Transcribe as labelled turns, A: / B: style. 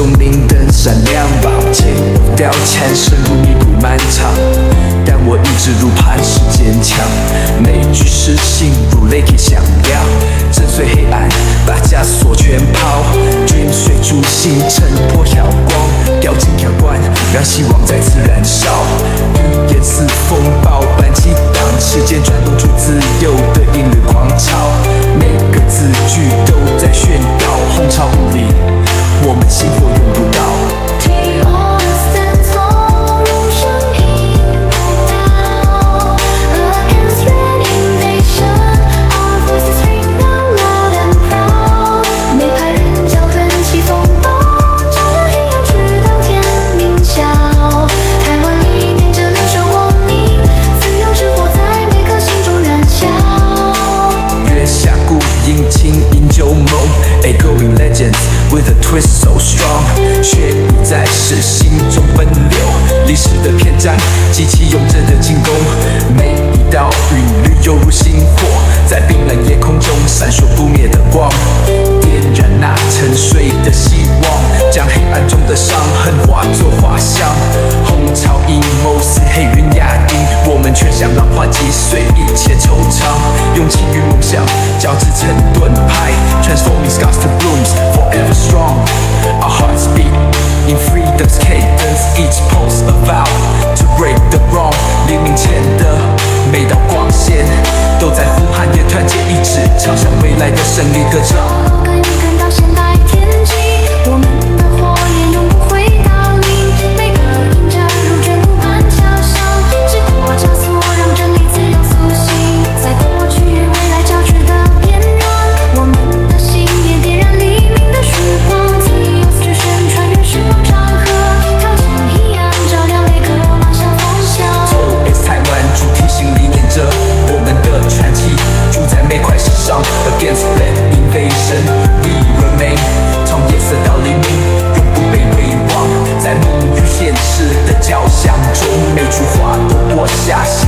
A: 中明燈閃亮，劍貂蟬深入泥土漫長，但我意志如磐石堅強，每句詩心如雷霆響亮，震碎黑暗，把枷鎖全拋，dream 隨著星辰破曉光，掉進跳關，讓希望再次燃燒，語言似風暴般激盪，時間轉動出自由的音律狂潮，每個字句都在宣告紅潮霧裡，我們星火永不倒。
B: T.O. stands tall，用聲音不倒。Against red invasion, our voices ring out loud and proud。每拍韻腳捲起風暴，照亮黑暗，直到天明曉。台灣理念這兩手光明，自由之火在每顆心中燃燒。
A: 月下孤影，輕吟舊夢，Echoing legends with a twist so strong。血雨在詩心中奔流，歷史的篇章激起勇者的進攻，每一道韻律猶如星火，在冰冷夜空中閃爍不滅的光，點燃那沉睡的希望，將黑暗中的傷痕化作花香。紅潮陰謀似黑雲壓頂，我們卻像浪花擊碎一切惆悵，勇氣與夢想交織成盾牌，transforming scars to blooms forever strong。Our hearts beat in freedom's cadence, each pulse a vow to break the wrong。黎明前的每道光線，都在呼喊着團結一致，唱響未來的勝利歌唱。
B: 概念看到現代天際，我們的火焰永不會凋零。每個音階如鐫鼓般敲響，擊破枷鎖，讓真理自由甦醒。在過去與未來交織的邊緣，我們的信念點燃黎明的曙光。自由之聲穿越時光長河，挑戰黑暗，照亮每個夢想方向。
A: It's 台灣主題性理念着我們的傳奇，住在每塊石上。Against red invasion, we remain。從夜色到黎明，永不被遺忘。在夢與現實的交響中，每句話都播下希